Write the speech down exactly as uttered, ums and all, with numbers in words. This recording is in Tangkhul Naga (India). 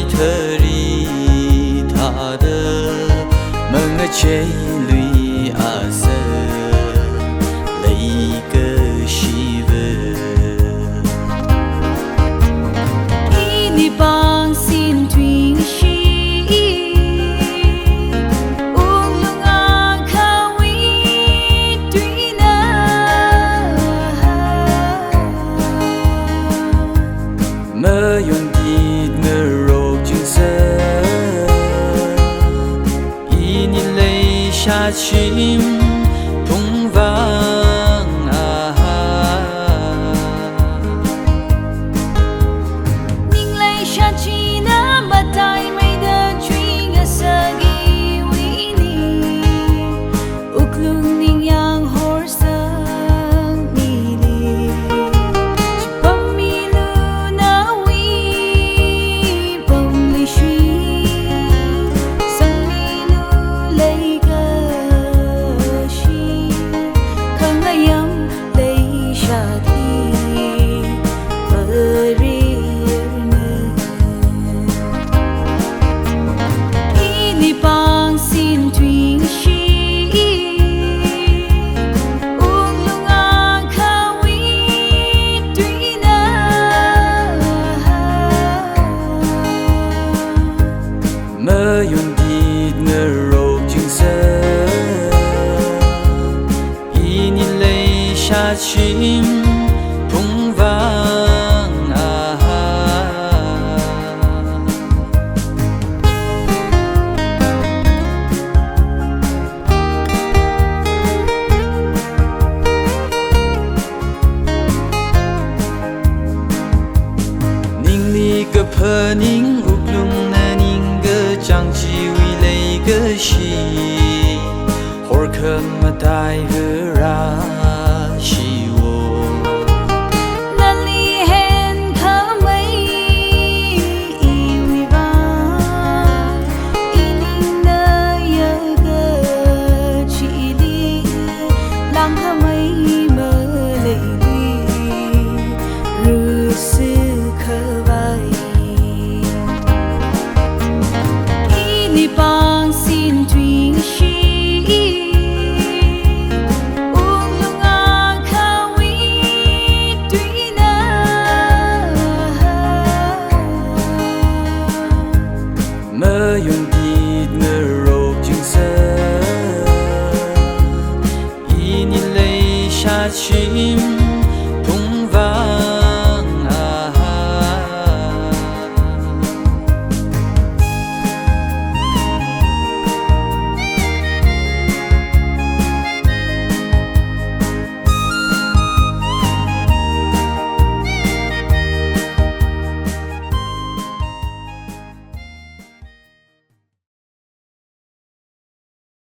thari thāda mangacheilui asa leikashiva. Ini pāng sintwing shi, wuklung akhawui tuina. Mayontit ngarok chingsa, ini leishāt shim phungvang aha. Ning leishāt china mataimeida chuingasak iwui ning, wuklung ningyāng horsang mili. Chipammilu nawui pamli shi, sangmilu leikashi, khangayam leishāt hi pariyarna. Ini pāng sintwing shi, wuklung akhawui tuina. Mayontit ngarok chingsa, ini leishāt shim phungvang aha. Ningli kaphaning wuklungna ningkachāng chiwui leikashi, horkhamatai vara